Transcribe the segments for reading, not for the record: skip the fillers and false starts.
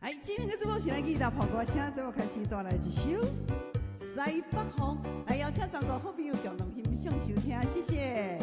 哎，今天的節目是來吉他跑歌聲，節目開始帶來一首《西北風》，來邀請全國好朋友共同欣賞收聽，謝謝。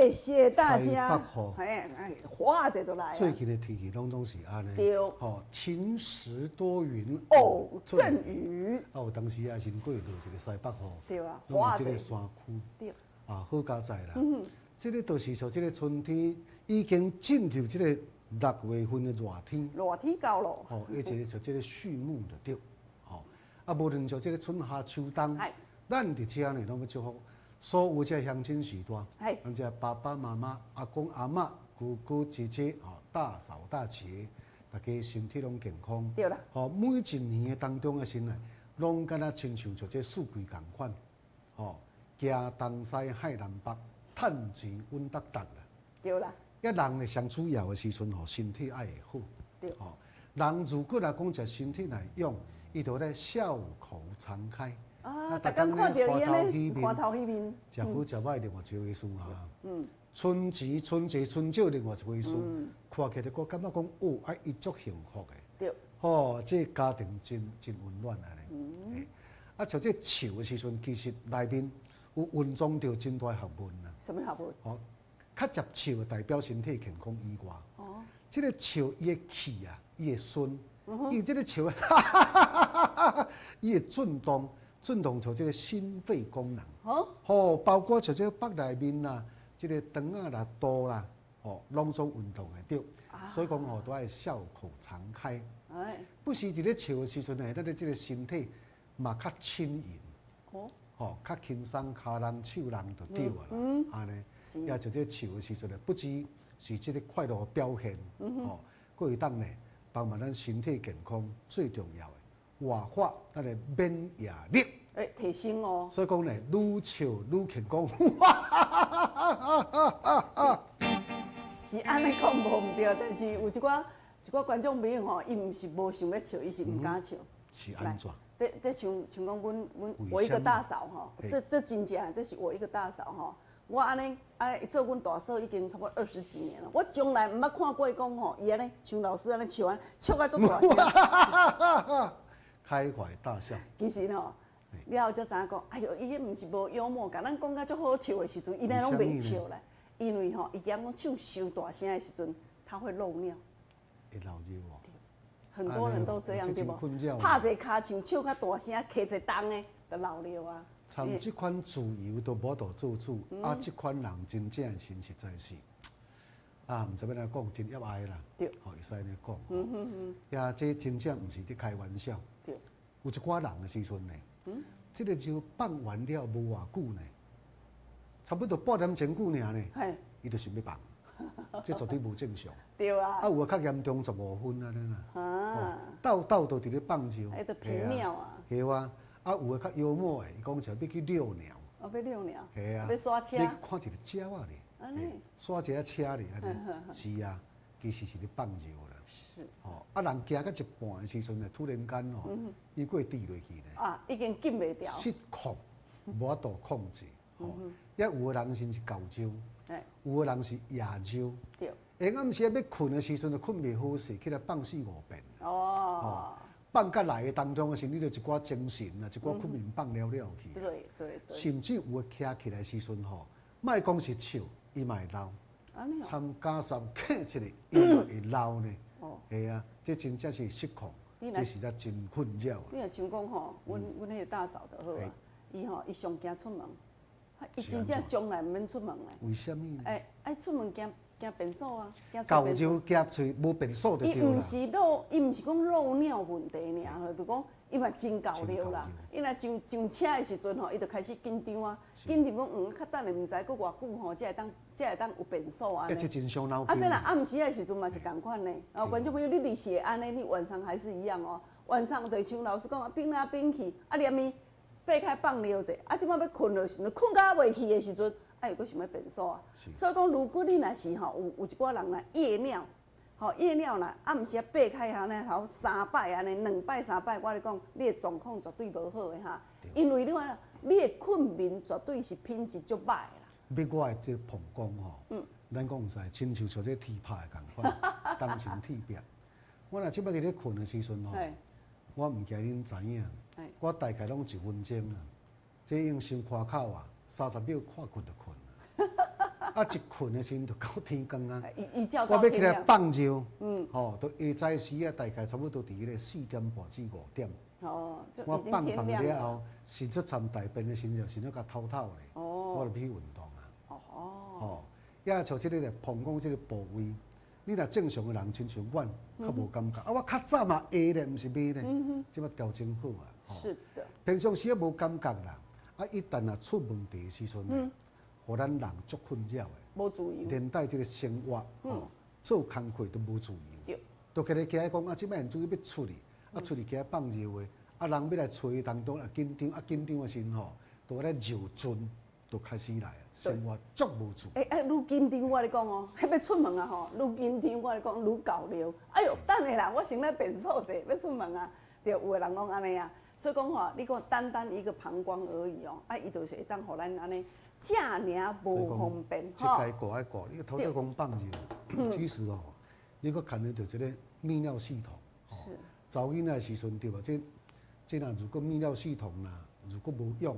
謝謝大家。西北雨，哎哎，嘩這都來。最近的天氣攏總是按呢。對。吼，晴時多雲，偶陣雨。啊，有當時啊，先過落一個西北雨。對啊，攏佇這個山區。對。啊，好佳哉啦。嗯。這個就是說，這個春天已經進入這個六月份的熱天。熱天到咯。吼，而且就這個序幕就對。吼，啊，無論就這個春夏秋冬，咱佇遮呢，攏欲祝福所有這鄉親序大，咱這爸爸媽媽、阿公阿嬤、姑姑姐姐、大嫂大姐，大家身體攏健康。對啦。吼，每一年的當中的時呢，攏敢若親像做這四季仝款，吼，行東西海南北，趁錢穩當當啦。對啦。一人呢，上主要的時陣吼，身體愛會好。對。吼，人如果來講食身體來用，伊就咧笑口常開。啊！逐工看著伊按呢，歡頭喜面。食好食歹另外一回事啊。存錢存濟存少另外一回事。看起來閣感覺講哦，啊，伊足幸福的。對。吼，這個家庭真真溫暖按呢。啊，像這笑的時陣，其實內面有蘊藏著真大學問啊。啥物學問？吼，較捷笑代表身體健康以外。哦。這個笑伊的氣啊，伊會順。伊這個笑，哈哈哈哈哈，伊會震動。震動像這個心肺功能，吼，包括像這個腹內面啦，這個腸仔啦、肚啦，吼，攏總運動會著。所以講吼，都愛笑口常開。不時佇咧笑的時陣呢，咱的這个身體嘛較輕盈，吼，較輕鬆，跤人手人就對啊啦，按呢，也就這笑的時陣呢，不只是這个快樂的表現，吼，閣會當呢幫忙咱身體健康最重要的活化咱的免疫力。欸，提升哦。所以講呢，愈笑愈健康。是按呢講無毋對，但是有一寡觀眾朋友吼，伊毋是無想欲笑，伊是毋敢笑。是按怎？這像講，阮我一個大嫂吼，這真正，這是我一個大嫂吼。我按呢按呢做阮大嫂已經差不多20幾年了，我從來毋捌看過講吼，伊按呢像老師按呢笑按呢，笑甲足大聲。開懷大笑。其實吼，了後才知影講，哎喲，伊彼毋是無幽默感，咱講甲足好笑的時陣，伊呢攏袂笑咧。因為吼，伊驚講笑傷大聲的時陣，他會漏尿。會漏尿哦。很多人都這樣對無？拍一个尻槍，笑較大聲，揢一個重的，就漏尿啊。參這款自由都無度做主，啊，這款人真正是實在是，啊，毋知欲按怎講，真狹隘啦。吼，會使按呢講。呀，這真正毋是佇開玩笑。有一寡人的時陣呢，這个尿放完了無偌久呢，差不多半點鐘久爾呢，伊就想欲放，這絕對無正常。對啊。啊，有的較嚴重，15分按呢啦。鬥鬥都佇咧放尿。彼著頻尿啊。對啊，啊有的較幽默的，伊講是欲去遛尿。哦，欲遛尿。係啊。欲煞車。欲去看一个鳥仔咧，煞一个車咧，按呢。是啊，其實是咧放尿啦。吼，啊人行到一半的時陣呢，突然間吼，伊閣會跌落去呢。啊，已經禁袂牢。失控，無法度控制。吼，也有的人是厚尿，有的人是夜尿。下暗時欲睏的時陣，就睏袂好勢，起來放四五遍。哦。放甲來的當中的時，你就一寡精神啊，一寡困眠放了了去。甚至有的徛起來時陣吼，莫講是笑，伊嘛會流。參加三起起來，伊嘛會流呢。係啊，這真正是失控，這實在真困擾。你若像講吼，阮彼个大嫂就好啊，伊吼伊上驚出門，伊真正從來毋免出門咧。為啥物呢？欸，愛出門驚驚便所啊，驚厚尿驚揣無便所就對啦。伊毋是漏，伊毋是講漏尿問題爾，就講伊嘛真厚尿啦。伊若上車的時陣吼，伊就開始緊張啊，緊張講較等下毋知閣偌久吼，才會當有便所啊。欸，這真傷腦筋。啊，這若暗時的時陣嘛是仝款呢。哦，觀眾朋友，你日時會按呢，你晚上還是一樣哦。晚上就像老師講啊，變來變去，啊連伊爬開放尿者，啊，這擺欲睏落時陣，睏甲袂去的時陣。啊，又閣想欲便所啊，所以講，如果你若是吼有一寡人若夜尿，吼夜尿啦，暗時啊爬開按呢頭三擺按呢，兩擺三擺，我咧講，你的狀況絕對無好的哈，因為你看，你的睏眠絕對是品質足歹的啦。欲我的這個膀胱吼，咱講實在，親像像這鐵拍的仝款，銅牆鐵壁。我若這擺佇咧睏的時陣吼，我毋驚恁知影，我大概攏一分鐘啊，這用傷誇口啊，30秒看睏就睏。啊！一睏的時陣就到天光啊！我欲起來放尿，吼，都下早時啊，大概差不多佇彼个4點半至5點。我放放了後，伸出參大便的時陣，伸出較透透咧。我就去運動啊。吼，也像這个膀胱這个部位，你若正常的人，親像阮，較無感覺。啊，我較早嘛會咧，毋是袂咧，這擺調整好啊。是的。平常時也無感覺啦，啊，一旦若出問題的時陣咧，予咱人足困擾的，無自由。連帶這个生活，吼，做工課都無自由。都共你驚講啊，這擺人注意欲出去，啊出去驚放尿的，啊人欲來揣當中啊緊張，啊緊張的時陣吼，都咧尿陣都開始來，生活足無自由。欸欸，愈緊張我咧講哦，彼欲出門啊吼，愈緊張我咧講愈厚尿。哎喲，等下啦，我先來便所者，欲出門啊，對，有的人攏按呢啊。所以講吼，你講單單一個膀胱而已哦，啊，伊就是會當予咱按呢。遮爾無方便，這該顧愛顧，你頭拄講放尿，其實哦，你閣牽連著這个泌尿系統，是。查某囡仔的時陣對吧？這若如果泌尿系統啦，如果無用，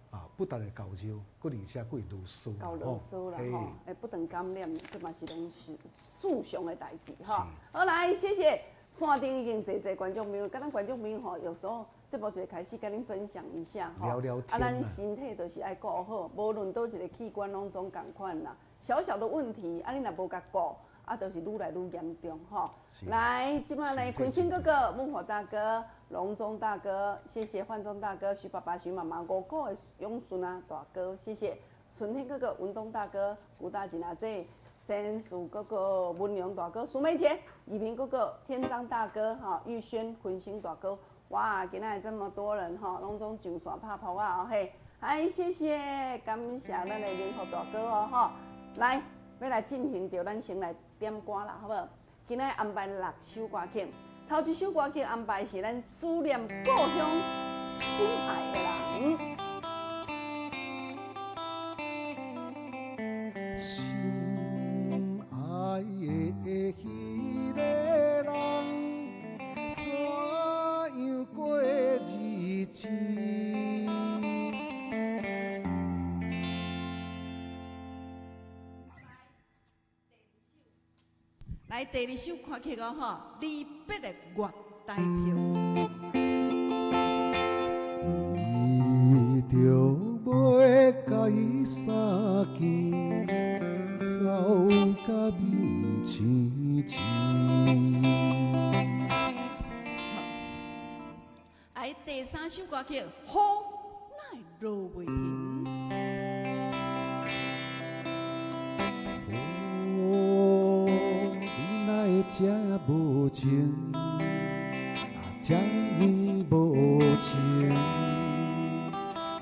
啊，不但會厚尿，閣而且閣會囉嗦。厚囉嗦啦吼，會不斷感染，這嘛是攏是事常的代誌吼。好來，謝謝。線頂已經濟濟觀眾朋友，佮咱觀眾朋友吼，有時候節目一個開始，佮恁分享一下吼。聊聊天啊，咱身體就是愛顧好，無論佗一个器官攏總仝款啦。小小的問題，啊，你若無共顧，啊，就是愈來愈嚴重吼。來，這擺呢，坤星哥哥、木火大哥、龍中大哥，謝謝煥忠大哥、徐爸爸、徐媽媽、五個的永順啊大哥，謝謝春天哥哥、文東大哥、吳大姐阿姐、仙樹哥哥、文良大哥、蘇梅姐、宜平哥哥、天章大哥、哈玉軒、坤星大哥，哇，今仔這麼多人吼，攏總上線拍噗仔嘿，哎，謝謝，感謝咱的明福大哥哦，吼，來，欲來進行著，咱先來點歌啦，好無？今仔安排六首歌曲，頭一首歌曲安排是咱思念故鄉心愛的人。心愛的彼个人，怎樣過日子？來第二首歌曲哦，吼，離別的月台票。為著欲共伊相見，走甲面青青。來第三首歌曲，雨哪會落袂停？這無情，啊，這呢無情。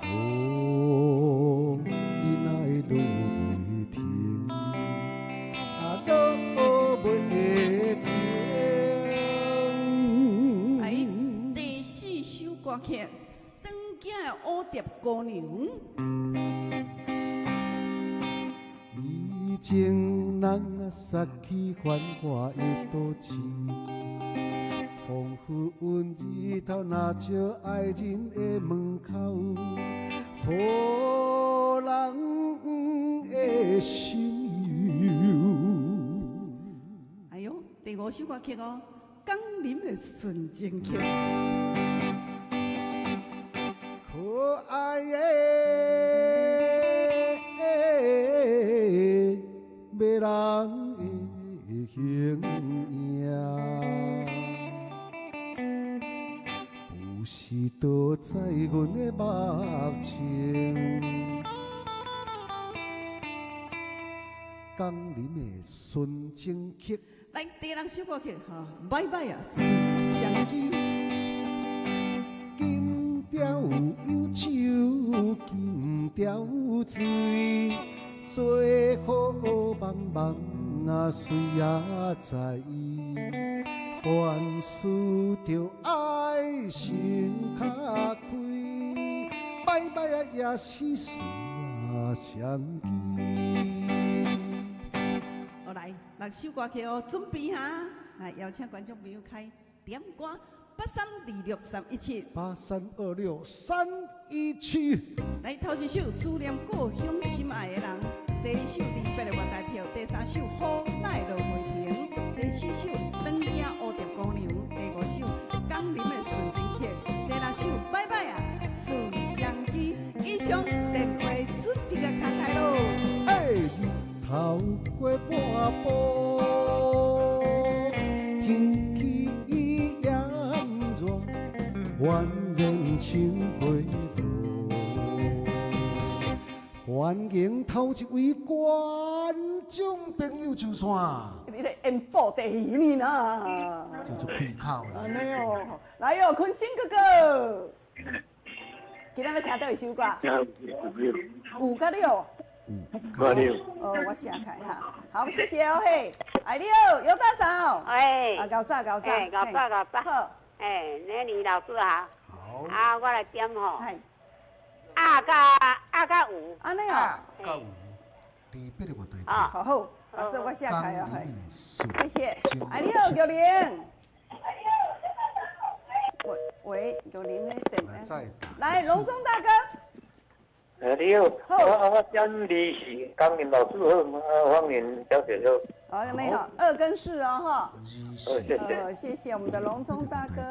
哦，你哪會落袂停？啊，落袂停。來，第四首歌曲，《長頸的蝴蝶姑娘》。以前人殺去繁華的都市，黃昏日頭若照愛人的門口，予人的心憂。哎喲，第五首歌曲哦，《江林的純情曲》。可愛的迷人的形影，不是倒在阮的目前。江林的純情曲，來第六首歌曲，哈，拜拜啊，思相機。金雕有酒，金雕有醉。做好茫茫啊，谁也知意。凡事著爱心较开，摆摆啊也是事啊相机。好來，六首歌曲哦，準備哈，來邀請觀眾朋友開點歌。8326317，8326317。來，頭一首思念故鄉心愛的人，第二首離別的月台票，第三首雨哪會落袂停，第四首長頸蝴蝶姑娘，第五首江林的純情曲，第六首拜拜啊，思相機。以上電話準備共敲開囉。哎，日頭過半晡，天氣炎熱，宛然像火爐。歡迎頭一位觀眾朋友上線。你咧演布袋戲呢啦？就是開口啦。按呢哦，來哦，坤星哥哥，今仔欲聽佗一首歌？有甲了。有甲了。哦，我寫開哈。好，謝謝哦嘿。哎你好，尤大嫂。哎。啊，𠢕早，𠢕早。哎，𠢕早，𠢕早。好。哎，美女老師好。好。啊，我來點吼。係。啊佮啊佮有。按呢哦。佮有。離別的月台票。好好，老師我寫開哦，嘿。謝謝。哎，你好，玉玲。喂喂，玉玲的電話。來，龍中大哥。哎，你好。我點你是江林老師好，啊，芳玲小姐好。好，你好，二跟四哦，哈。好，謝謝。謝謝我們的龍中大哥，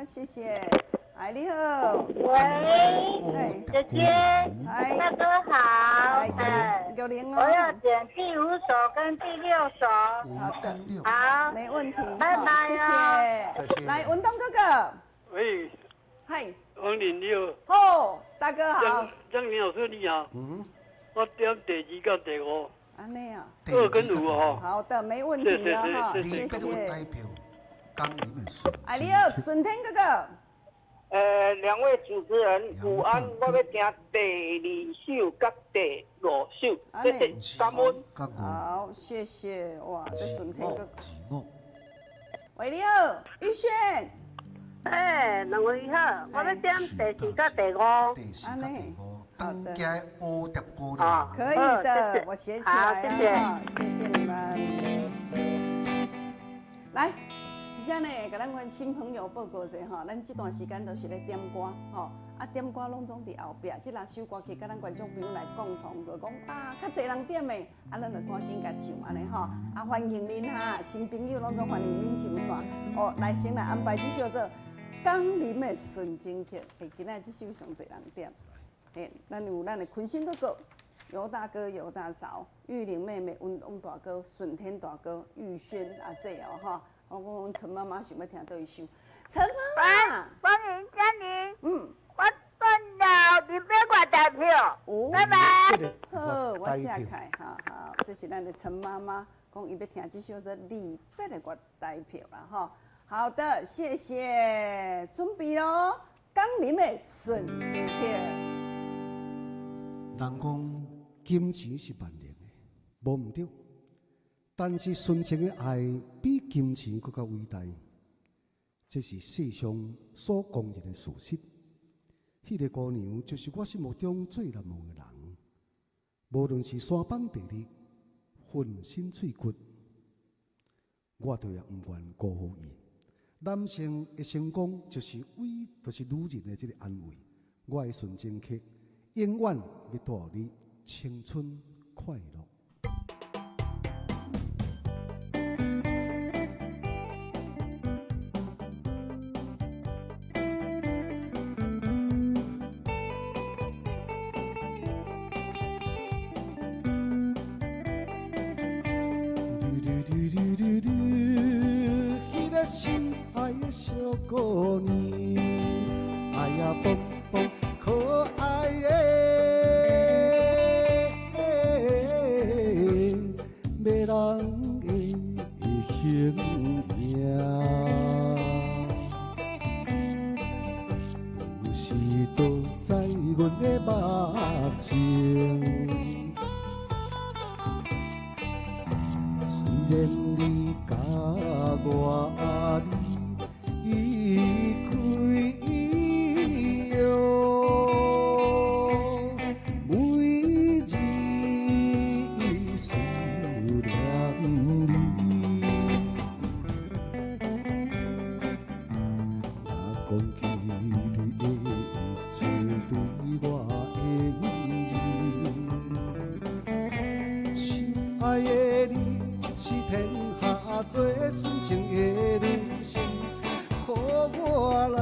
謝謝。哎，你好。喂，姐姐，大哥好。哎，玉玉玲我要哦。點第五首跟第六首。好的，好，沒問題。拜好，拜哦。謝謝。再見。來，文東哥哥，喂，嗨，王林你好，好，大哥好。張張林老師你好，我點第二佮第五，按呢啊，二跟五哦。好的，沒問題哦，哈，謝二八月謝。代表江林的順。哎，你好，順天哥哥。兩位主持人午安，我欲聽第二首佮第五首，謝謝，感恩。好，謝謝。哇，這順天哥哥。二五。喂，你好，玉軒。哎，兩位好，我欲點第四佮第五。第四佮第五，當家的蝴蝶姑啊娘。可以的，我寫起來啊，謝謝你們。來，這下呢，共咱阮新朋友報告一下吼，咱這段時間都是咧點歌吼，啊點歌攏總佇後壁，這兩首歌曲，共咱觀眾朋友來共同就講啊，較濟人點的，啊咱就趕緊共唱按呢吼，啊歡迎恁哈，新朋友攏總歡迎恁上線，哦，來先來安排這首做《江林的純情曲》，欸，今仔這首上濟人點，嘿，咱有咱的坤星哥哥。尤大哥、尤大嫂、玉玲妹妹、文東大哥、順天大哥、玉軒阿姐哦，哈！我講阮陳媽媽想欲聽佗一首？陳媽媽，歡迎光臨。我轉到二八月代票。拜拜。好，我寫開，好好，這是咱的陳媽媽講，伊欲聽這首做離別的月台票啦，吼。好的，謝謝，準備囉，江林的純情曲。人講金錢是萬能的，無毋對。但是純情的愛比金錢閣較偉大，這是世上所公認的事實。彼個姑娘就是我心目中最難忘的人，無論是山崩地裂、粉身碎骨，我都也毋願辜負伊。男性的成功就是為，就是女人的這個安慰。我的純情曲永遠欲帶予你青春快樂。彼個心愛的小姑娘，愛呀蹦蹦可愛的，迷人的形影，有時倒在阮的目前。雖然你共我離開喲，每日思念你。若講起你的一切對我的恩情，心愛的你是天下最純情的女性，予我來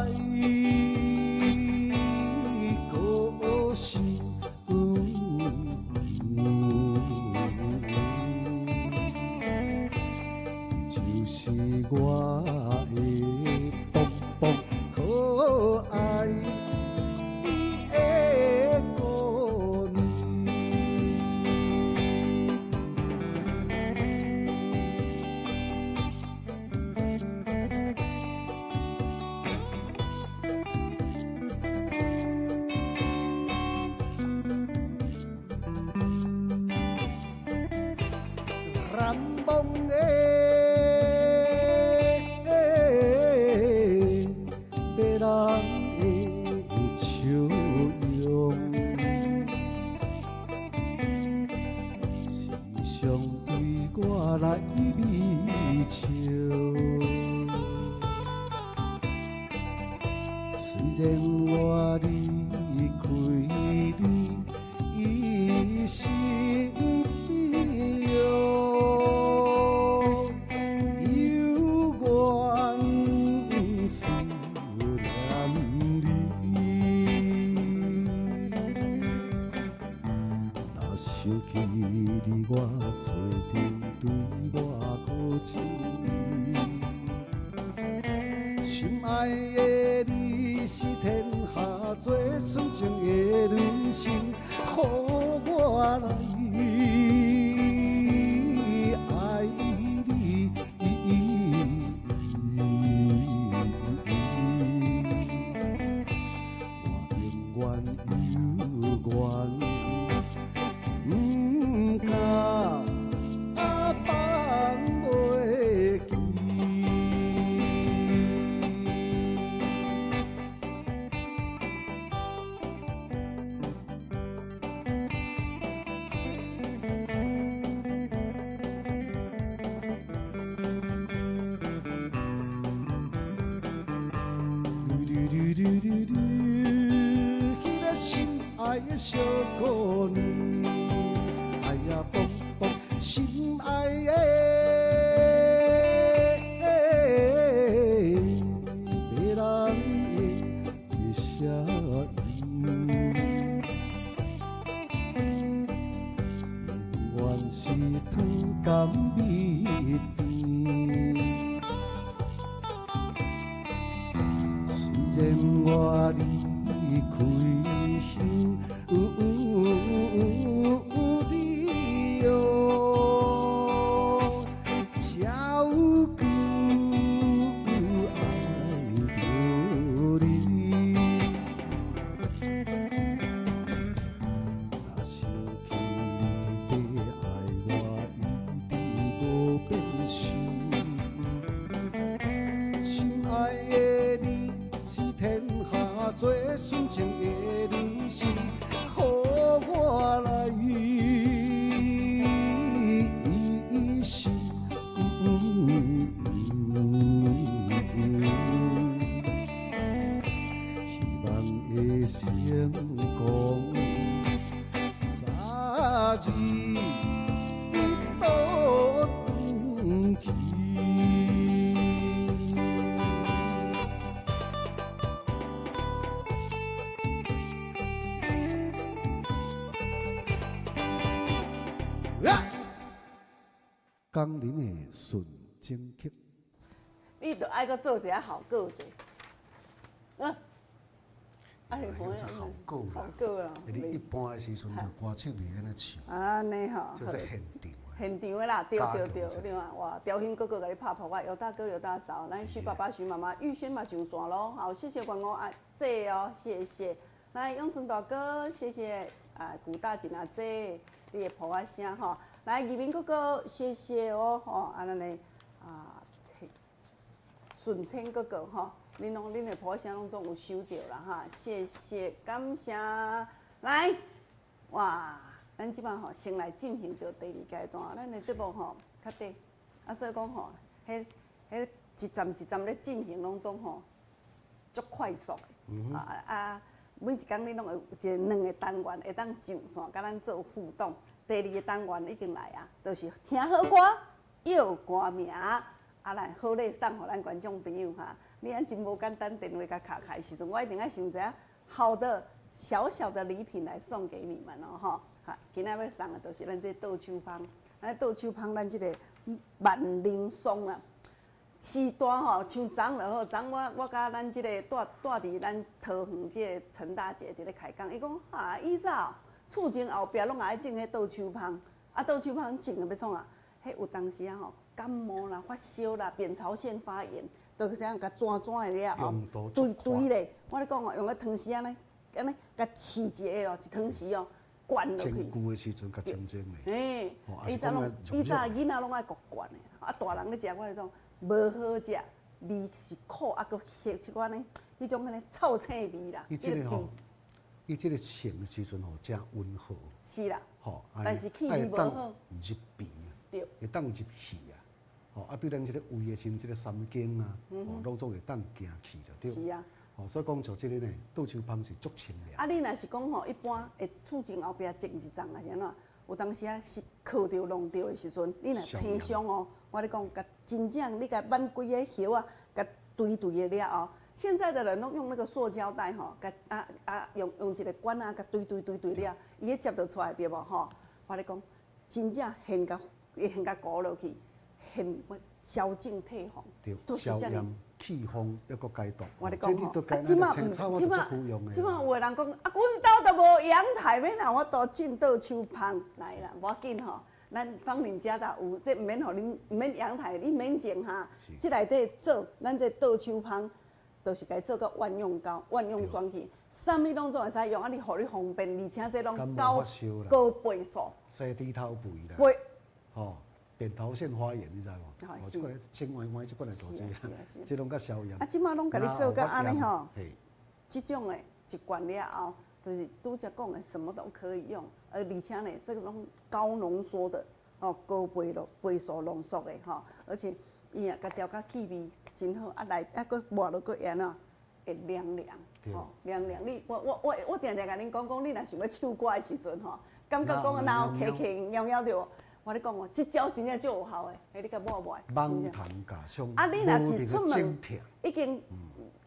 高興。你就是我的蹦蹦可愛的姑娘。難忘的迷人的笑容，時常對我來微笑。雖然我離開你身邊喲，猶原思念你。若是想起你，我做阵对我搁情。心爱的你是天下最纯情的女性，予我来爱你。我永远犹原不敢放袂记。噜噜噜噜噜，彼个心爱的小姑娘，哎呀，蹦蹦，心爱的别人的声音，永远是糖甘蜜甜。虽然我离开乡里哟，才有久爱著你。若想起你的爱我，一直无变心。心爱的你是天下最纯情的女性，予我来心。希望会成功，早日倒转去。江林的纯情曲。你著爱阁做一下效果者。啊，是效果啦，效果啦。你一般的时阵，就歌手袂按呢唱。按呢吼。就是现场。现场的啦，对对对，你看哇，雕兄哥哥共你拍噗仔，尤大哥尤大嫂，咱徐爸爸徐妈妈，玉轩嘛上线咯，好，谢谢关公阿姐哦，谢谢。来，永顺大哥，谢谢啊，古大姐阿姐，你的噗仔声吼。来，义民哥哥，谢谢哦，吼，啊，咱的啊，顺天哥哥吼，恁拢恁的噗仔声拢总有收到啦哈，谢谢，感谢。来，哇，咱这摆吼先来进行到第二阶段，咱的节目吼较短，啊，所以讲吼，彼彼一站一站咧进行拢总吼足快速的，啊啊，每一工你拢会有一个两个单元会当上线，佮咱做互动。第二个单元已经来啊，就是听好歌，臆歌名，啊来好礼送予咱观众朋友哈。你按真无简单，电话共敲开的时阵，我一定爱想一下好的小小的礼品来送给你们哦吼。哈，今仔欲送的就是咱这倒手芳，咱倒手芳，咱这个万灵霜啦。是大吼，像昨就好，昨我佮咱这个住住伫咱桃园这个陈大姐伫咧开讲，伊讲哈，以早厝前后壁拢爱种彼倒手芳，啊倒手芳种的欲创啊？彼有当时啊吼，感冒啦、发烧啦、扁桃腺发炎，就是这样共转转的了后，对对咧，我咧讲哦，用个汤匙按呢，按呢，共试一下哦，一汤匙哦，灌落去。煎久的时阵，共清清的。嘿，以前拢以前囡仔拢爱国灌的，啊大人咧食我咧讲无好食，味是苦啊，阁咸一寡呢，彼种按呢臭腥味啦。伊这个吼，伊这个穿的时阵吼，诚温和。是啦。吼，但是气味无好。入鼻啊，会当入气啊，吼啊，对咱这个胃的像这个三经啊，吼，拢总会当行气就对。是啊。吼，所以讲像这个呢，倒手芳是足清凉。啊，你若是讲吼，一般会厝前后壁种一丛啊，是按怎？有当时啊是磕著弄著的时阵，你若青伤哦，我咧讲，共真正你共挽几个叶啊，共堆堆的了后，现在的人拢用那个塑胶袋吼，共啊啊用用一个管啊，共堆堆堆堆了，伊彼接就出来对无吼？我咧講，真正現共現共糊落去，現消腫退紅，對，消炎、祛風，抑閣解毒。我咧講吼，啊，這馬毋，這馬，這馬有的人講，啊，阮兜都無陽台，欲哪有法度種倒手芳來啦，無要緊吼。咱芳鄰遮都有，這毋免予恁，毋免陽台，你免種哈。這內底做，咱這倒手芳，就是共做個萬用膏、萬用霜去，啥物攏總會使用，啊，你予你方便，而且這攏高高倍數。洗豬頭肥啦。吼，扁桃腺發炎，你知無？哦，這個清歪歪，這個來做這，這攏較消炎。啊，這馬攏共你做甲按呢吼，這種的一罐了後，就是拄才講的，什麼都可以用，而且呢，這個攏高濃縮的，哦，高倍濃倍數濃縮的吼，而且伊啊，共調較氣味真好，啊來啊閣抹落閣會按怎？會涼涼，吼，涼涼。你我我我我定定共恁講講，你若想欲唱歌的時陣吼，感覺講若有咳咳枵枵著無？我咧講哦，這招真正足有效的，彼你共抹抹。蠓蟲咬傷，啊，你若是出門已經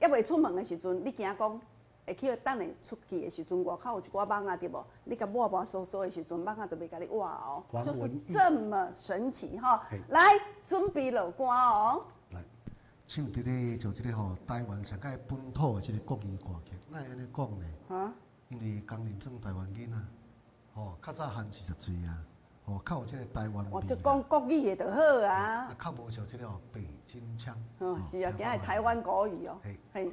猶未出門的時陣，你驚講會去等下出去的時陣，外口有一寡蠓仔對無？你共抹抹挲挲的時陣，蠓仔就袂共你倚哦，就是這麼神奇吼！來，準備落歌哦。來，唱這个就這个吼，台灣上蓋本土的這個國語歌曲，哪會按呢講呢？啊？因為江林算台灣囡仔，吼，較早漢字就濟啊。哦，較有這個台灣味。我就講國語的就好啊。啊，較無像這個北京腔。哦，是啊，今日台灣國語哦。嘿，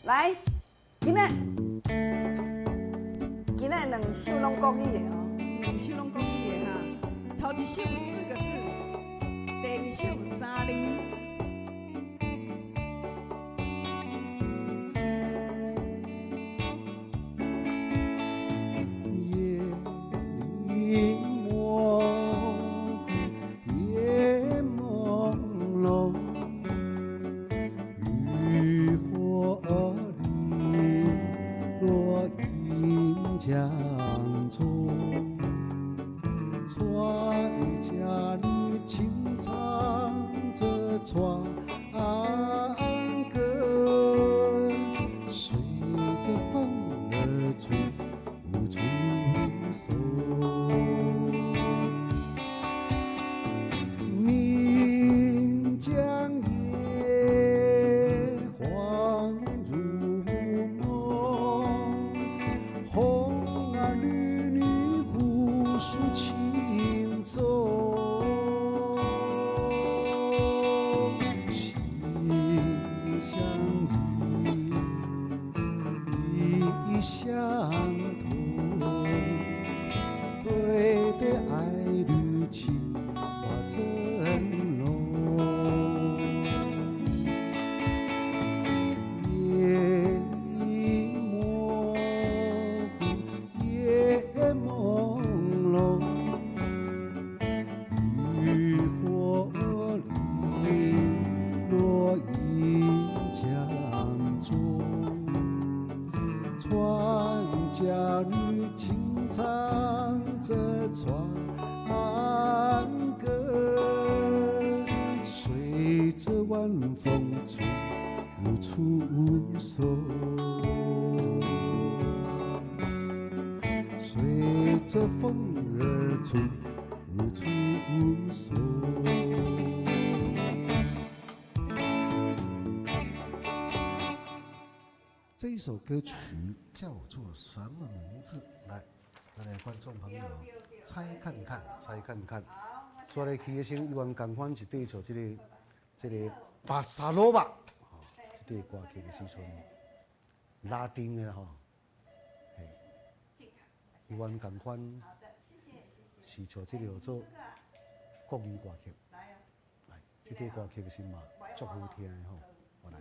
來，今仔今仔兩首攏國語的哦，兩首攏國語的哈。頭一首四個字，第二首三字。這首歌曲叫做什麼名字？來，來觀眾朋友猜看看，猜看看。煞來去的時陣，伊原共款是對唱這個這個巴薩羅瓦，吼，這個歌曲的時陣，拉丁的吼，嘿，伊原共款是唱這個叫做國語歌曲。來，這個歌曲是嘛足好聽的吼，我來。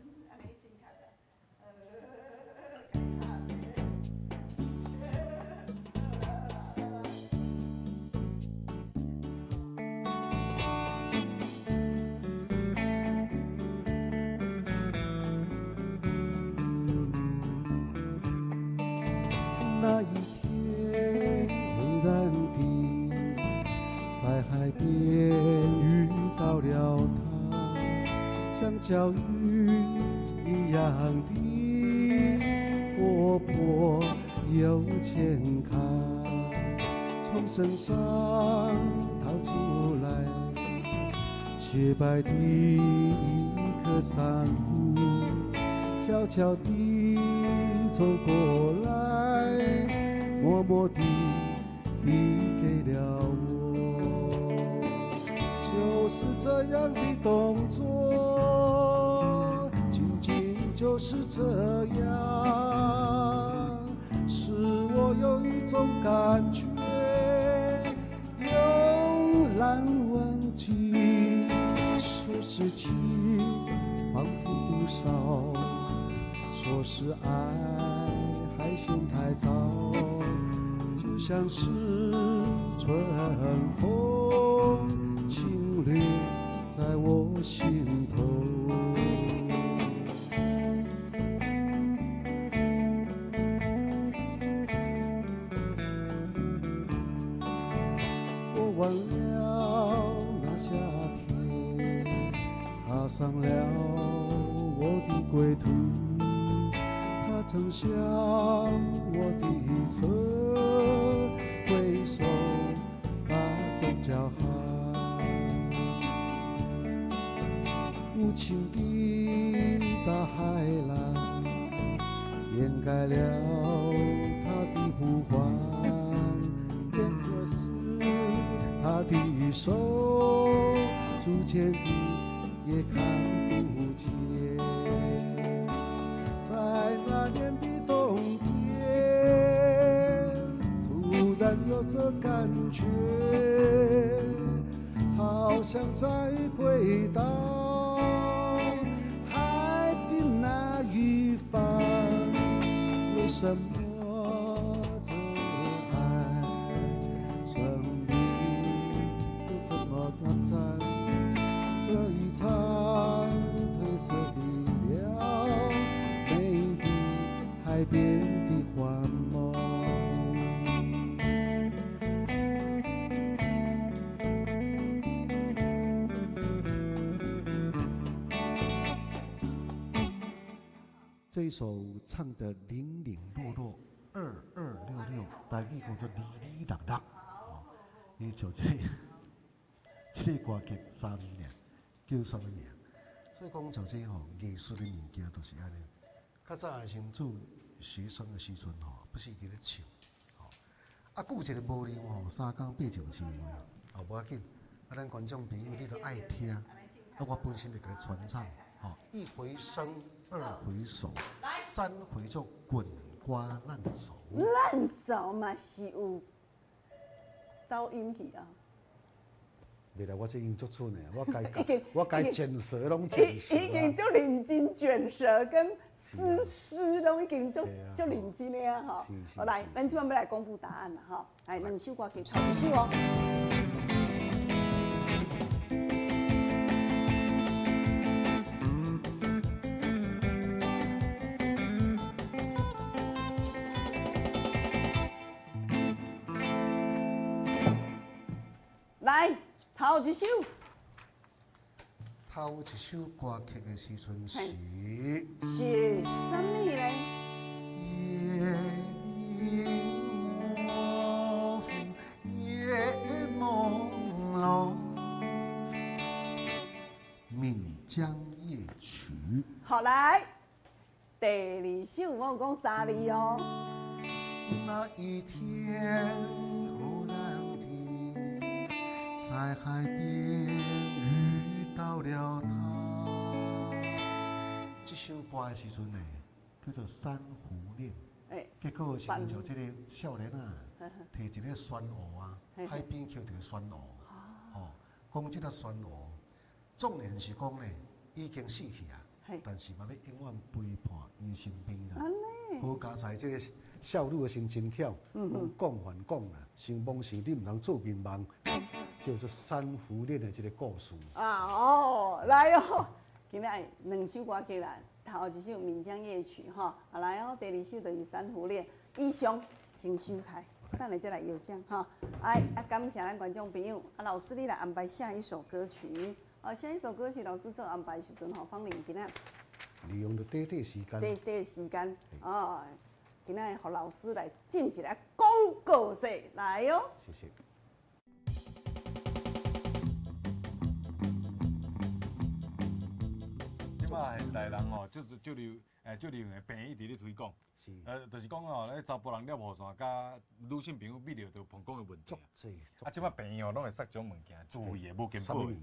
那一天，忽然地在海邊遇到了他，像巧遇一樣的活潑又健康，從身上逃出來，雪白的一顆珊瑚，悄悄地走過來，默默地遞給了我。就是這樣的動作，僅僅就是這樣，使我有一種感覺，永難忘記。說是情，彷彿不少；說是愛，還嫌太早。就像是春風侵掠在我心頭。過完了那夏天，踏上了我的歸途。他曾向我的側揮手，大聲叫喊。無情的大海浪掩蓋了他的呼喚，連這時他的手逐漸地也看不見。在那年的冬天，突然有這感覺，好像再回到海的那一方。為什麼這愛生命就這麼短暫？這一場褪色的了美的海邊的幻夢。這一首唱得零零落落，2266，台語講做離離落落，哦，你像這個，這個歌曲三字爾，叫啥物名？所以講像這吼藝術的物件，就是按呢。較早的時陣做學生的時陣吼，不是佇咧唱，吼，啊，閣有一个無聊吼，三更爬上市話，哦，無要緊，啊，咱觀眾朋友你都愛聽，啊，我本身就共你傳唱，吼，一回生，二回熟，三回就滾瓜爛熟。爛熟嘛是有走音去啊。袂啦，我這已經足蠢的，我該我該捲舌攏捲舌。已經足認真捲舌跟絲絲攏已經足足認真的啊！吼，好來，咱這擺欲來公布答案啦！吼，來兩首歌曲，頭一首哦。來，頭一首。頭一首歌曲的時陣是是啥物咧？夜裡模糊，夜朦朧，《閩江夜曲》。好來，第二首我有講三字哦。那一天偶然地在海邊遇到了他。這首歌的時陣呢，叫做《珊瑚戀》。結果是親像這個少年啊，提一个珊瑚啊，海邊抾著珊瑚，吼，講這个珊瑚，縱然是講呢已經死去啊，但是嘛欲永遠陪伴伊身邊啦。好佳哉，這個少女的心真巧，講還講啦，想罔想你毋通做眠夢，叫做《珊瑚戀》的這個故事。啊哦，來哦，今仔兩首歌曲啦，頭一首《闽江夜曲》吼，啊來哦，第二首就是《珊瑚戀》，以上先收開，等下再來搖獎吼。哎啊，感謝咱觀眾朋友，啊老師你來安排下一首歌曲。哦，下一首歌曲老師做安排的時陣吼，芳玲今仔利用著短短時間，短短時間哦，今仔予老師來進一个廣告者來哦。謝謝。這擺現代人吼，就是就流就流行病院一直咧推廣，是，就是講吼，咧查埔人尿雨傘佮女性朋友泌尿著膀胱的問題。啊，這擺病院吼攏會送種物件，自費的，無健保的。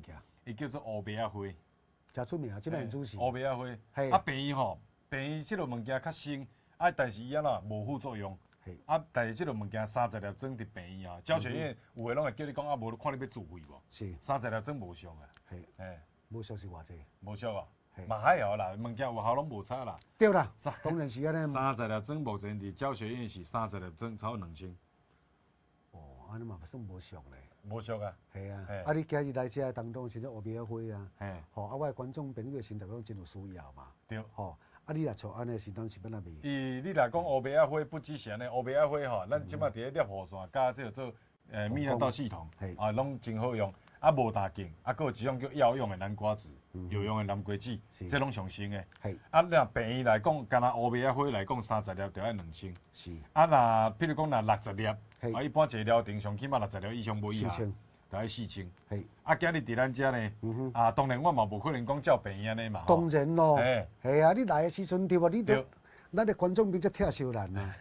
伊叫做烏麥仔花。誠出名，這擺主持。烏麥仔花。啊，病院吼，病院這个物件較新，啊，但是伊按怎無副作用。啊，但是這个物件30粒裝佇病院啊，教學院有的攏會叫你講啊，無看你欲自費無？是。30粒裝無俗啊。嘿。無俗是偌濟？無俗啊。嘛還好啦，物件有效攏無差啦。對啦，當然是按呢。三十粒裝目前佇教學院是三十粒裝超2000。哦，按呢嘛算無俗咧。無俗啊。係啊，啊你今日來遮當中，是做烏麥仔花啊。吼，啊我的觀眾朋友現在攏真有需要嘛。對。吼，啊你若像按呢，是當是欲按怎賣？伊，你若講烏麥仔花不只是按呢，烏麥仔花吼，咱這擺佇咧尿雨傘佮這個做泌尿道系統，啊攏真好用。啊，無大勁，啊，閣有一種叫藥用的南瓜子，藥用的南瓜子，這攏上新的。啊，若病院來講，干焦烏麥仔花來講，30粒就愛2000。是。啊，若譬如講若60粒，啊，一般一個療程上起碼60粒以上無以下，就愛4000。啊，今日佇咱遮呢，啊，當然我嘛無可能講照病院按呢嘛。當然咯。係啊，你來的時陣對無？你都咱的觀眾朋友才疼惜咱啊，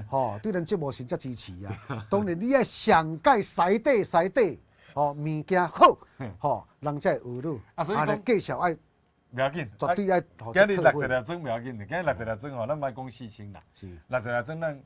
吼，對咱節目是遮支持啊。當然你愛上蓋師底師底。吼，物件好，吼，人才會學你。啊，所以講介紹愛，袂要緊，絕對愛。今日60粒裝袂要緊，今日60粒裝吼，咱莫講4000啦。是。60粒裝咱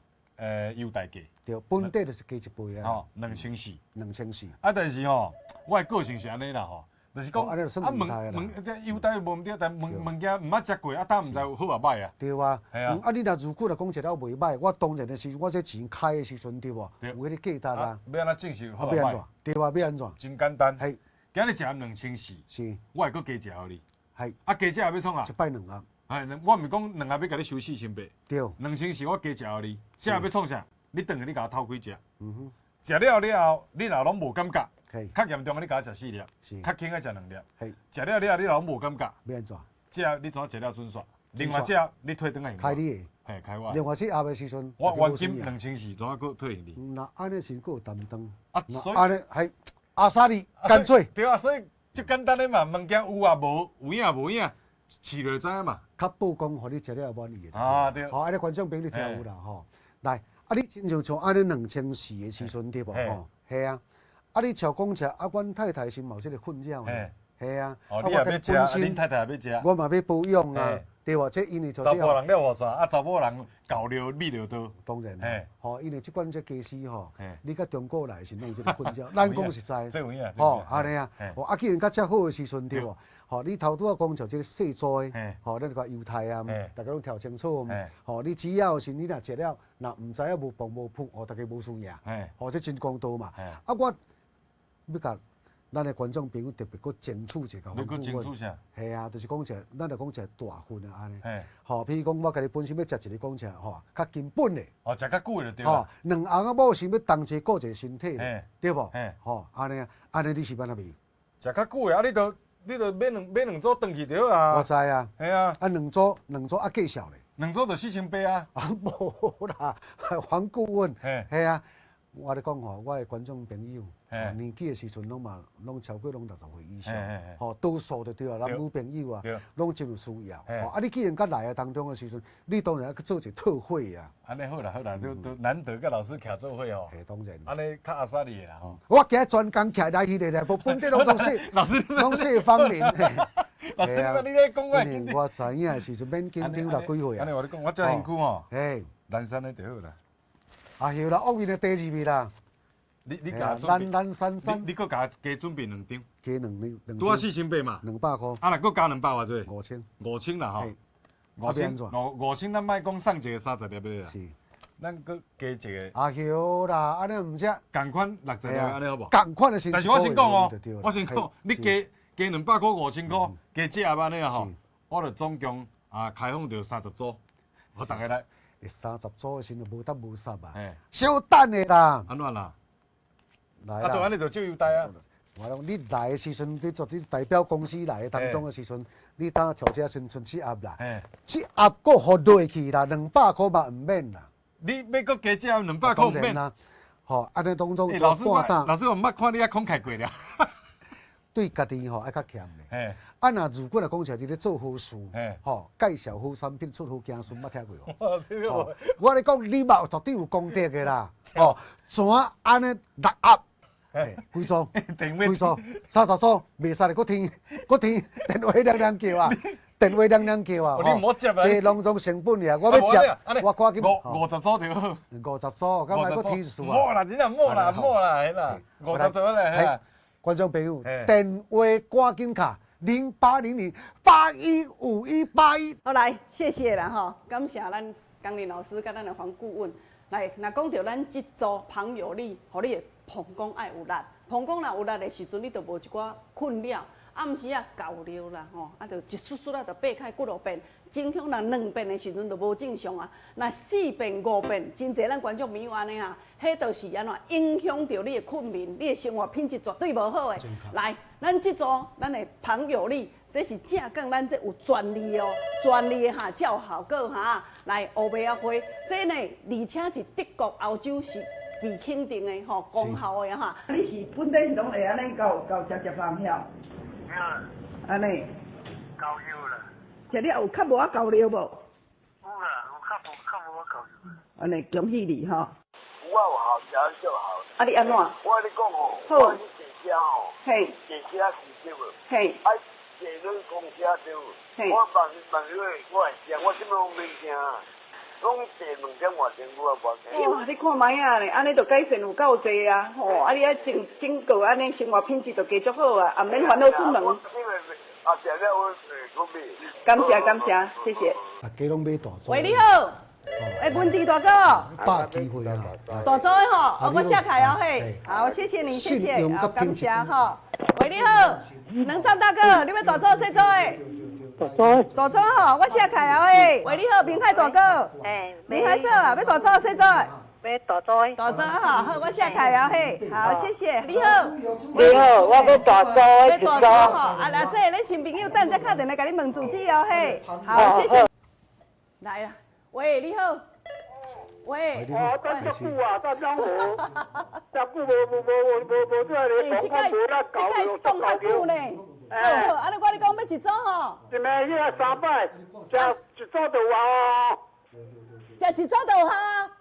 優待價。對，本底就是加一倍啊。吼，2400。2400。啊，但是吼，我的個性是按呢啦吼，就是講啊，物這優待無毋對，但物物件毋捌食過，啊，當毋知有好抑歹啊。對啊。係啊。啊，你若如果若講一了袂歹，我當然的時，我這錢開的時陣對無？有彼個價值啊。欲按怎證實好抑歹？對啊，欲按怎？真簡單。係。今日一盒2400。是。我會閣加一盒予你。係。啊，加一盒欲創啥？一擺兩盒。係，我毋是講兩盒欲共你收4800。對。2400我加一盒予你，這盒欲創啥？你轉去你共我偷開食。嗯哼。食了了後，你若攏無感覺。較嚴重的你共我食4粒，較輕的食2粒。食了了後你若攏無感覺。欲按怎？這你怎食了準煞？另外這你退轉來還我。開你的。嘿，開我。另外這盒的時陣，我原金2400怎閣退予你？那按呢是閣有擔當。啊，所以按呢係阿薩利乾脆。對啊，所以足簡單的嘛，物件有也無，有影無影，試落就知影嘛。較曝光，予你食了滿意的。啊對。好，按呢觀眾朋友你聽有啦吼。來，啊你親像像按呢2400的時陣對無吼？係啊。啊！你像講起來，啊，阮太太是嘛有這个困擾呢。係啊。哦，你也欲食，啊，恁太太也欲食。我嘛欲保養啊，對無？這因為查埔人尿雨傘，啊，查某人厚尿泌尿道。當然啦。吼，因為這款這家私吼，你佮中國來是攏有這个困擾。咱講實在，吼，按呢啊。吼，啊，既然較遮好的時陣對無？吼，你頭拄仔講像這个細組的，吼，咱個猶太啊，大家攏調清楚。吼，你只要是你若食了，若毋知影無磅無噗，吼，大家無輸贏。吼，這真公道嘛。啊，我欲共咱的觀眾朋友特別閣爭取一下，欲閣爭取啥？係啊，就是講一個，咱就講一個大份啊，按呢。吼，譬如講，我家己本身欲食一個講起來，吼，較根本的。哦，食較久的就對。吼，兩翁仔某想欲同齊顧一個身體，對無？吼，按呢，按呢你是欲按怎賣？食較久的啊，你著買兩組轉去就好啊。我知啊。係啊。啊，兩組兩組啊，計數咧。兩組就4800啊。啊，無啦，黃顧問。係啊。我咧講吼，我的觀眾朋友，年紀的時陣攏嘛，攏超過攏60歲以上，吼，多數就對啊，男女朋友啊，攏真有需要。啊，你既然佮來的當中的時陣，你當然愛去做一個特惠啊。按呢好啦好啦，都難得佮老師徛做伙哦。嘿，當然。按呢較阿薩利的啦吼。我今日專工徛來彼个啦，無本底攏總說，老師攏說方言。老師，你咧講我，我知影的時陣免緊張啦，幾歲啊？按呢我咧講，我遮身軀吼，嘿，南山的就好啦。啊，有啦，惡面的第二味啦。你共准備，咱三三，你閣共加準備兩張，加兩張，拄仔4800嘛， 200箍。啊，若閣加200偌濟？5000，5000啦吼。5000，咱莫講送一個30粒的啦。是。咱閣加一個。啊，對啦，按呢毋才。仝款60粒，按呢好無？仝款的是。但是我先講哦，我先講，你加200箍5000箍，加這盒按呢吼，我就總共啊開放著30組，予大家來。 30組的時陣無得無失啊！小等下啦。按怎啦？來啊，就按呢就借優待啊！我講你來的時陣，你絕對代表公司來的當中的時陣，你當像這先剩七盒啦，七盒閣予落去啦，200箍嘛毋免啦。你欲閣加食200箍免啦。吼，按呢當中老師，老師，我毋捌看你遐慷慨過了。對家己吼愛較儉咧。啊，若如果來講起來，佇咧做好事，吼，介紹好產品，出好子孫，捌聽過無？我咧講，你嘛絕對有功德的啦。吼，怎按呢六盒？幾組？幾組？30組，袂使咧，閣聽，閣聽，電話亮亮叫啊！電話亮亮叫啊！你毋好接啊！這攏總成本呀，我欲接，我趕緊50組就好。50組，敢愛閣提示啊？毋好啦，真正毋好啦，毋好啦，嘿啦，50組啦，嘿啦。觀眾朋友，電話趕緊敲0800815181。好來，謝謝啦吼，感謝咱江林老師佮咱的黃顧問。來，若講著咱這組朋友你，予你的膀胱愛有力，膀胱若有力的時陣，你就無一寡困擾。暗時啊厚尿啦吼，啊就一欶欶啊就爬開幾落便，正常人兩便的時陣就無正常啊。若四便五便，真濟咱觀眾朋友按呢啊，彼就是按怎影響著你的睏眠，你的生活品質絕對無好的。來，咱這組咱的朋友你，這是正講咱這有專利哦，專利的哈才有效果哈。來，烏麥仔花，這呢，而且是德國、歐洲是被肯定的吼，功效的哈。你是本底是攏會按呢厚厚食食飯曉？按呢？厚尿啦。食了有較無啊厚尿無？有啦，有較無啊厚尿。按呢，恭喜你吼。有啊有效，食就效。啊你按怎？我跟你講吼，我去坐車吼，坐車是對無？啊，坐恁公車對無？我問問你，我會驚，我啥物攏免驚。攏坐兩點外鐘，我也無驚。起碼你看覓仔咧，按呢就改善有夠濟啊！吼，啊你啊整整個按呢生活品質就繼續好啊，也免煩惱出門。啊，食了我會困感謝感謝，謝謝。大家攏買大組。喂，你好。欸，文迪大哥。百機會啊！大組的吼，我寫開哦嘿。好，謝謝你，謝謝，好，感謝吼。喂，你好，兩張大哥，你欲大組細組的？大組。大組吼，我寫開哦嘿。喂，你好，明海大哥。欸，明海嫂啊，欲大組細組？欲大組。大組吼，好，我寫開哦嘿。好，謝謝。你好。你好，我欲大組。欲大組吼，啊，那這個恁新朋友等下敲電話共你問住址哦嘿。好，謝謝。來啦。喂，你好。喂。哦，等遮久啊，等遮久，遮久無這個，欸，這擺這擺擋較久呢。好好，按呢我咧講欲一組吼。一暝你來三擺，食一組就有啊。食一組就有效。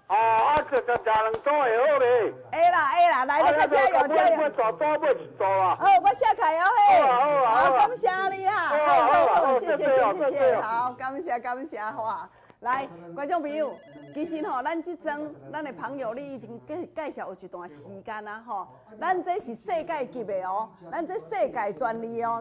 哦，啊，食食兩組會好咧。會啦會啦，來，你較加油加油。大組買一組啦。好，我寫開哦嘿。好，感謝你啦。好好好，謝謝謝謝，好，感謝感謝，好啊。來，觀眾朋友，其實吼，咱這陣咱的朋友，你已經介紹有一段時間啦吼。咱這是世界級的哦，咱這世界專利哦，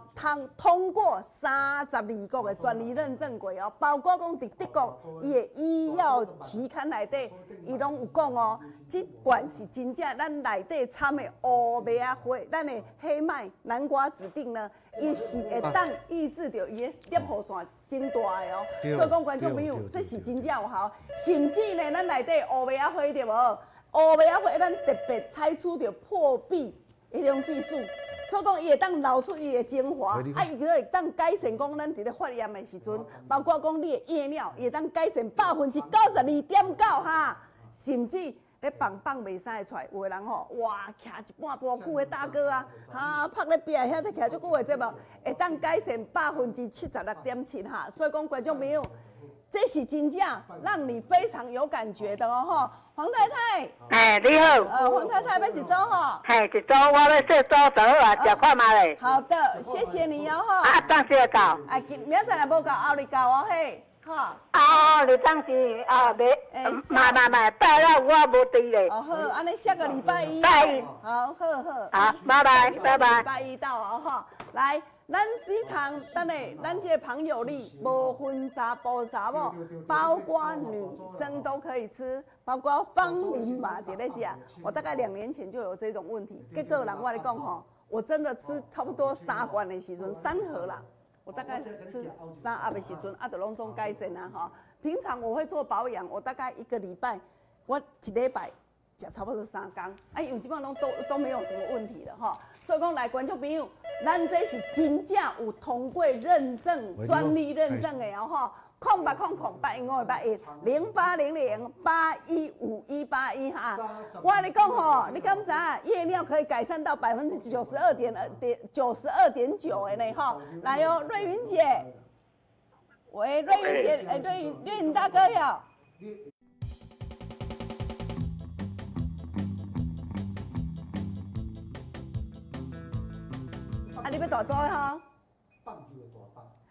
通過32國的專利認證過哦，包括講佇德國伊的醫藥期刊內底，伊攏有講哦。這罐是真正咱內底摻的烏麥仔花，咱的黑麥南瓜子锭呢，伊是會當抑制著伊的攝護腺增大的哦。所以講觀眾朋友，這是真正有效。甚至呢，咱內底烏麥仔花對無？烏麥仔花咱特別採取著破壁彼種技術，所以講伊會當流出伊的精華，啊，伊閣會當改善講咱佇咧發炎的時陣，包括講你的夜尿，伊會當改善92.9%哈，甚至咧放放袂使出來，有的人吼，哇，徛一半晡久的大哥啊，哈，拍咧壁遐咧徛足久的節目，會當改善76.7%哈，所以講觀眾朋友，這是真正讓你非常有感覺的哦吼，黃太太。哎，你好。黃太太欲一組吼。嘿，一組，我欲細組就好啊，食看覓咧。好的，謝謝你哦吼。啊，當時會到。啊，明仔載若無夠，後日到哦嘿。哈。啊，你當時啊，袂，嘛嘛嘛，拜六我無佇咧。哦好，按呢下個禮拜一。拜一。好，好好。好，拜拜，拜拜。禮拜一到哦吼，來。咱這堂，等下，咱這個朋友裡無分查埔查某，包括女生都可以吃，包括芳齡嘛，佇咧食。我大概2年前就有這種問題，結果人我咧講吼，我真的吃差不多三罐的時陣，3盒啦，我大概吃3盒的時陣，啊，就攏總改善啊吼。平常我會做保養，我大概一個禮拜，我一禮拜食差不多3工，啊，因為這擺攏都沒有什麼問題了吼。所以講來觀眾朋友，咱這是真正有通過認證、專利認證的哦吼， 0800 0081581，0800815181哈。我跟你讲吼，你敢知影夜尿可以改善到92.2点92.9的呢吼？来哦，瑞云姐，喂，瑞云姐，哎，瑞云瑞云大哥哟。啊，你欲大组的吼？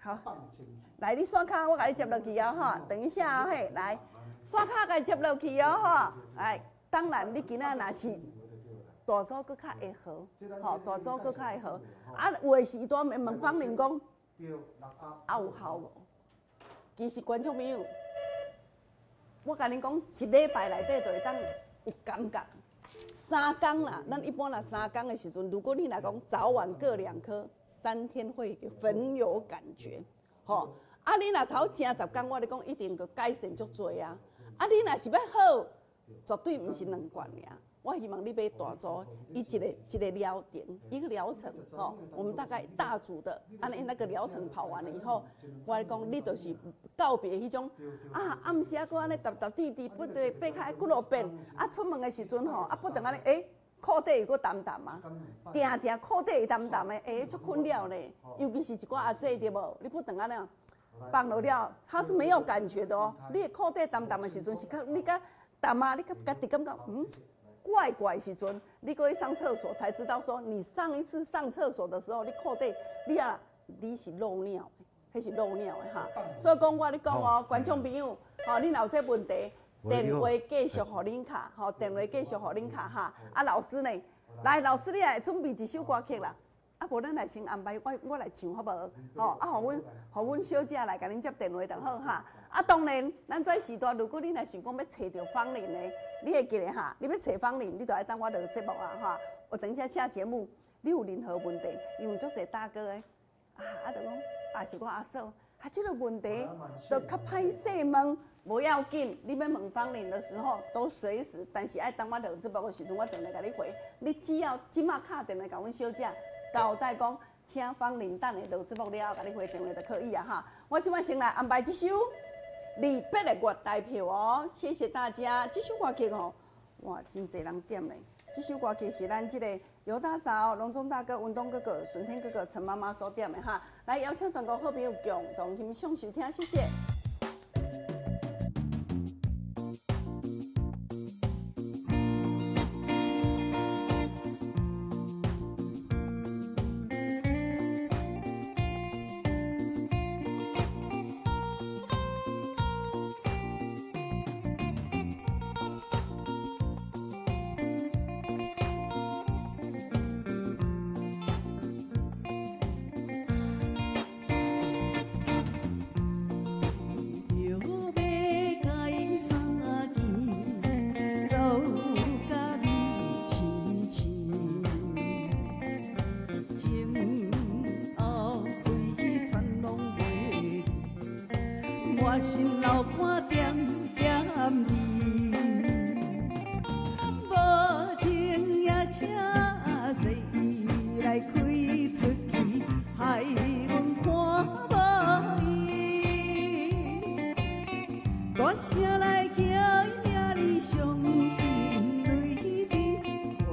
好，來，你刷卡，我共你接落去哦，吼，等一下哦，嘿，來，刷卡共接落去哦，吼，來，當然你今仔若是大組閣較會好，吼，大組閣較會好。啊，有的時段會問芳玲講，啊有效無？其實觀眾朋友，我共恁講，一禮拜內底就會當有感覺。3工啦，咱一般若3工的時陣，如果你若講早晚各2顆，3天會很有感覺，吼。啊，你若頭正10工，我咧講一定閣改善足濟啊。啊，你若是欲好，絕對毋是兩罐爾。我希望你買大組，伊一個一個療程，一個療程，吼，我們大概大組的，按呢那個療程跑完了以後，我咧講你就是告別彼種啊，暗時啊，閣按呢沓沓滴滴，不對，爬開幾落遍，啊，出門的時陣吼，啊，不斷按呢，欸，褲底又閣澹澹啊，定定褲底會澹澹的，欸，足困擾呢，尤其是一寡阿姐對無？你不斷按呢放落了，他是沒有感覺的哦。你的褲底澹澹的時陣是較你較澹啊，你較家己感覺嗯。怪怪時陣，你過去上廁所才知道說，你上一次上廁所的時候，你褲底你啊，你是漏尿的，彼是漏尿的哈。所以講我咧講哦，觀眾朋友，吼，你若有這問題，電話繼續予恁敲，吼，電話繼續予恁敲哈。啊，老師呢？來，老師你來準備一首歌曲啦。啊，無咱來先安排，我來唱好無？吼，啊，予阮小姐來共恁接電話就好哈。啊，當然，咱這時代，如果你若想講欲揣著芳玲的，你會記得哈？你欲揣芳玲，你就愛等我落節目啊哈。我等一下下節目，你有任何問題，因為足濟大哥的，啊啊，就講，啊是我阿嫂，啊，這個問題就較歹勢問，無要緊，你欲問芳玲的時候都隨時，但是愛等我落節目的時陣，我電話共你回。你只要這馬敲電話共阮小姐交代講，請芳玲等下落節目了後，共你回電話就可以啊哈。我這擺先來安排這首。離別的月台票哦，謝謝大家。這首歌曲哦，哇，真濟人點咧。這首歌曲是咱這個尤大嫂、龍中大哥、文東哥哥、順天哥哥、陳媽媽所點的哈。來邀請全國好朋友共同欣賞收聽，謝謝。心流汗點點滴，無情也車坐伊來開出去，害阮看無伊。大聲來叫伊名，你傷心淚滴，我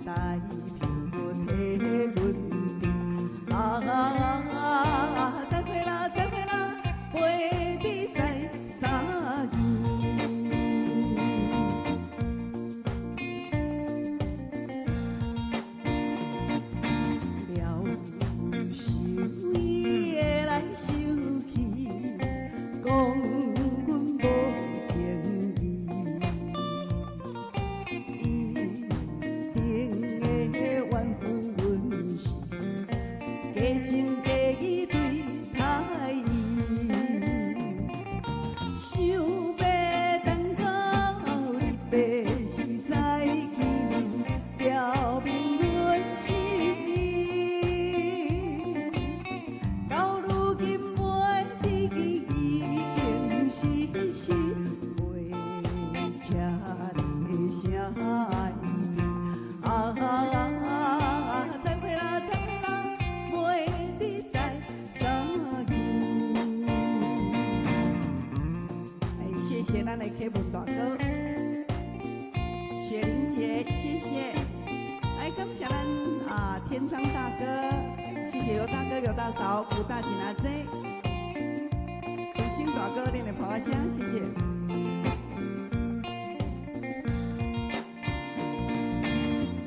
台票替阮挃。啊啊，再會啦，再會啦，陪你再相見。了想伊會來生氣，講阮無情義，一定會怨恨阮是假情假意對待伊。想欲等到離別時再見面，表明阮心意。到如今袂記已經是是袂這呢聲愛。啊，再會啦，再會啦，袂得啊，天章大哥，謝謝尤大哥、尤大嫂、古大姐阿姐，文興大哥，恁的拍聲，謝謝。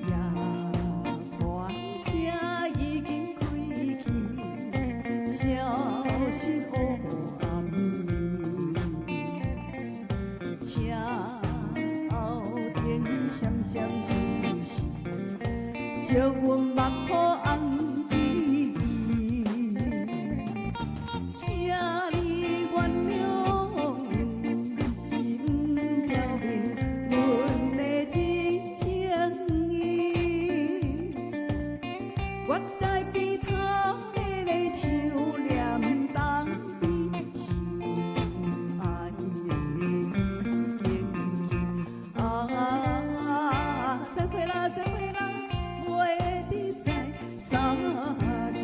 夜團車已經開去，消失烏暗暝，車後燈閃閃閃閃，照阮目眶紅吱吱。請你原諒，是毋表明阮的真情意。月台邊頭彼个笑臉東悲，心愛的已經去。啊，再會啦，再會啦，袂得再相見。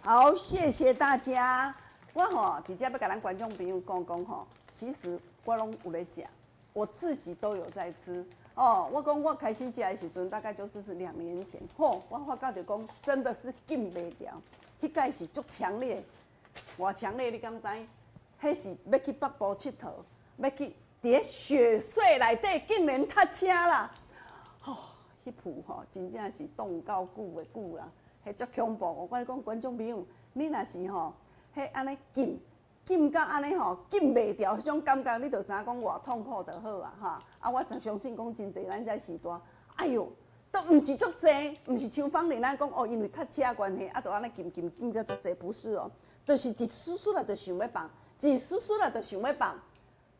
好，謝謝大家。我吼佇遮欲共咱觀眾朋友講講吼，其實我攏有咧食，我自己都有在吃。哦，我講我開始食的時陣，大概就是2年前。吼，我發覺著講真的是禁袂牢，彼擺是足強烈，偌強烈你敢知？彼是欲去北部𨑨迌，欲去佇咧雪隧內底竟然塞車啦！吼，彼鋪吼真正是凍夠久的久啦，彼足恐怖。我跟你講，觀眾朋友，你若是吼，彼按呢禁禁到按呢吼，禁袂牢彼種感覺，你就知影講偌痛苦就好啊！哈，啊，我就相信講真濟咱這時代，哎喲，都毋是足濟，毋是像芳玲咱講哦，因為塞車關係，啊，就按呢禁禁禁到足濟，不是哦，就是一絲絲啦，就想欲放，一絲絲啦，就想欲放，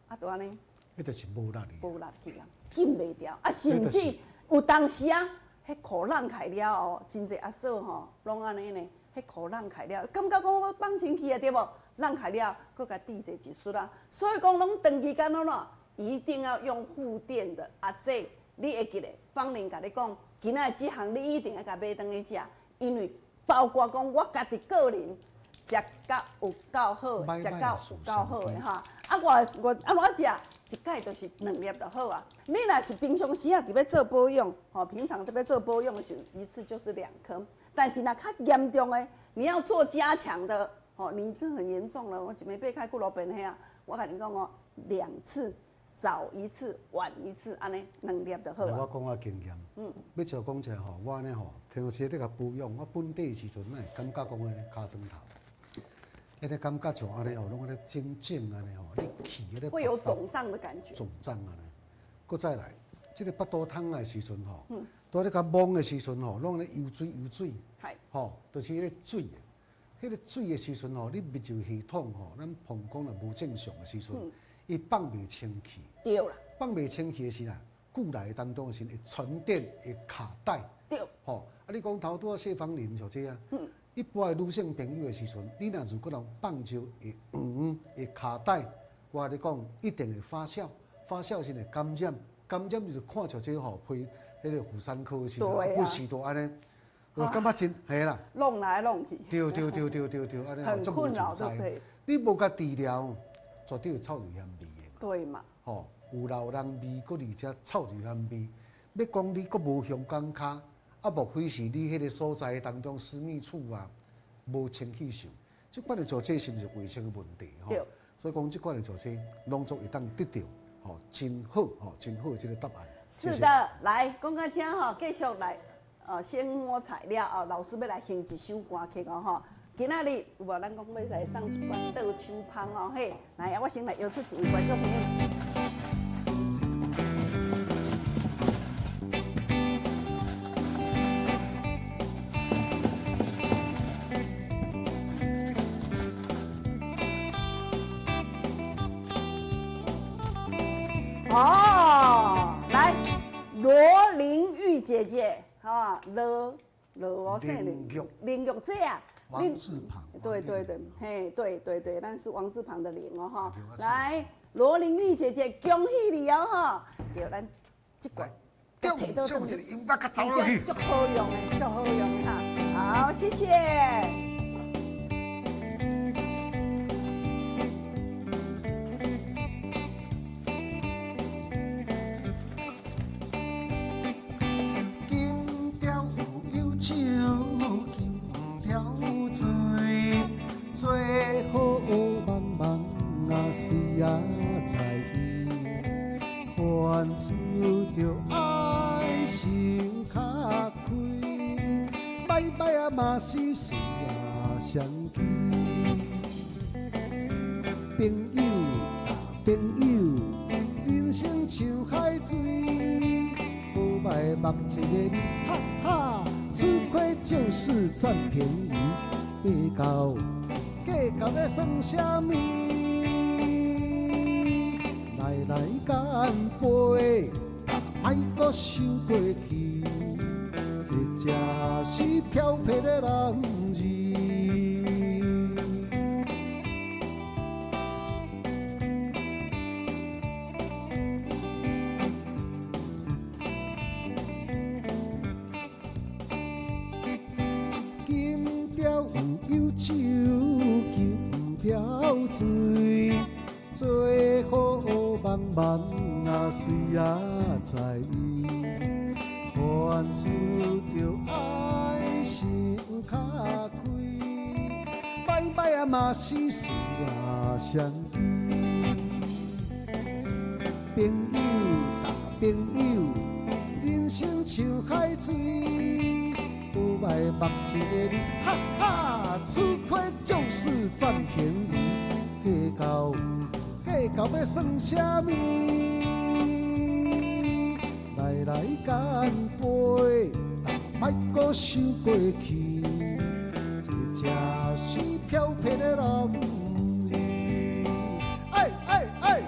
啊，就按呢。彼就是無力去。無力去啊，禁袂牢啊，甚至有當時啊，彼褲挵開了後，真濟阿嫂吼，攏按呢呢。彼褲挵開了，感覺講我放清氣啊，對無？挵開了，閣共滴坐一束啊。所以講，攏長期間攏喏，一定要用護墊的。阿姐，你會記得，芳玲共你講，今仔這項你一定愛共買轉去食，因為包括講我家己個人食甲有夠好，食到有夠好的哈。啊，我按怎食？一擺就是2粒就好啊。你若是平常時啊，佇欲做保養，吼，平常佇欲做保養的時候，一次就是2顆。但是若較嚴重的，你要做加強的，吼，你已經很嚴重了。我一暝爬開幾落遍遐，我共你講哦，2次，早一次，晚一次，按呢2粒就好啊。我講我經驗，欲照講起來吼，我按呢吼，平常時咧共保養，我本底時陣，哪會感覺講按呢尻川頭，彼個感覺像按呢吼，攏按呢腫腫按呢吼，你氣彼個會有腫脹的感覺。腫脹按呢，閣再來，這個腹肚痛的時陣吼。拄咧較懵的時陣吼，攏咧游水游水，吼，就是彼個水的，彼個水的時陣吼，你泌尿系統吼，咱膀胱若無正常的時陣，伊放袂清氣，對啦，放袂清氣的時啊，久來當中的時會沉澱會卡帶，對，吼，啊，你講頭拄仔謝芳玲像這啊，一般的女性朋友的時陣，你若如果人放尿會黃會卡帶，我共你講一定會發酵，發酵時會感染，感染就是看像這吼皮。彼個婦產科時，不時都按呢，我感覺真係啦，弄來弄去，對對對對對對，按呢很困擾，對。你無共治療，絕對有臭油香味的嘛。對嘛？吼，有老人味，閣而且臭油香味。欲講你閣無香港跤，啊，莫非是你彼個所在當中私密處啊無清氣性？這款的做這是毋是衛生的問題？吼，所以講這款的做這攏總會當得著吼真好吼真好的這個答案。是的，來講到這吼，繼續來，先摸材料哦，老師欲來哼一首歌曲哦吼。今仔日有無？咱講欲來送一罐倒手芳哦嘿，來，我先來邀出一位觀眾朋友。哦，來，羅玲玉姐姐，哈，羅羅姓林玉，林玉姐啊，王字旁，對對對，嘿，對對對，咱是王字旁的林哦，哈，來，羅玲玉姐姐，恭喜你哦，哈，對，咱這罐，提到這個音樂較走落去，足好用的，足好用的哈，好，謝謝。雨茫茫啊，谁也在意。凡事著爱想較開，歹歹啊嘛是事啊相記。朋友啊朋友，人生像海水，好歹目一个你，哈哈，吃虧就是佔便宜，計較計較欲算啥物？來來乾杯，莫閣想過去，這才是飄撇的男兒。金雕有酒，金雕醉，做雨茫茫啊，誰也在意。凡事著愛想較開，歹歹啊嘛是事啊相記。朋友搭朋友，人生像海水，好歹目一个你，哈哈，吃虧就是佔便宜，計較計較欲算啥物？來來乾杯，莫閣想過去，這才是飄撇的男兒。哎哎哎！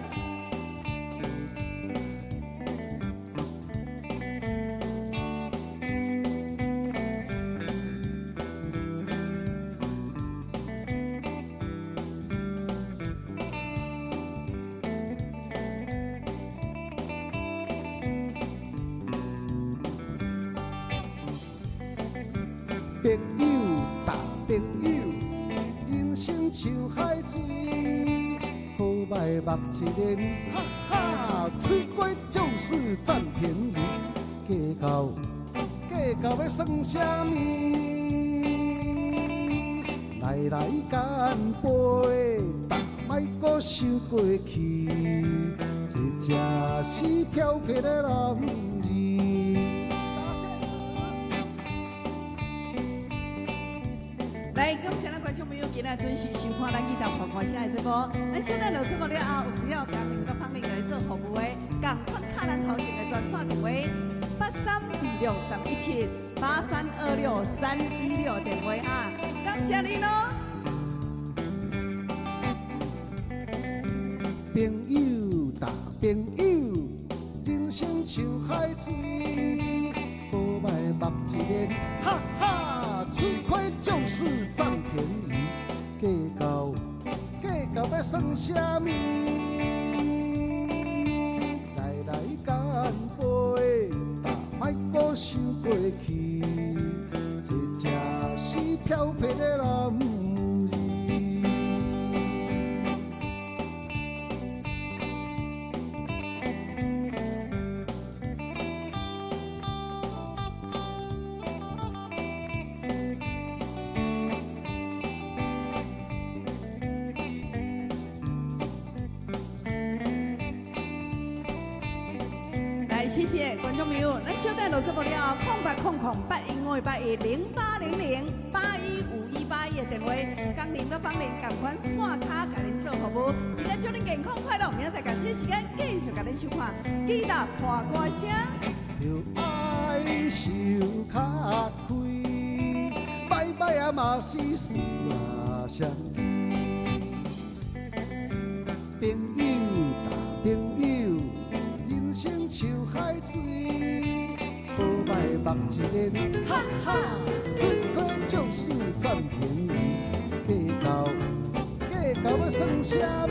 朋友搭朋友，人生像海水，好歹目一个你，哈哈，吃虧就是佔便宜，計較計較欲算啥物？來來乾杯，莫閣想過去，這才是飄撇的男兒。來，感謝咱觀眾朋友今仔準時收看咱記得看看聲的節目。咱小等落節目了後，有需要江寧佮芳玲來做服務的，仝款敲咱頭前的專線電話8326317 8326316電話哈。感謝您囉。朋友搭朋友，人生像海水，好歹目一个你，哈哈，吃虧就是佔便宜，計較計較欲算啥物？來來乾杯，莫閣想過去，這才是飄撇的男兒。來，謝謝觀眾朋友。咱小等落節目了後，0800-81581，0800-815181的電話，江寧佮芳玲仝款線跤共恁做服務，而且祝恁健康快樂。明仔載仝這時間繼續共恁收看，記得破歌聲。著愛想較開，歹歹啊嘛是事啊相記。朋友搭朋友，人生像海水，好歹目一个你，哈哈，吃虧就是佔便宜，計較計較欲算啥物？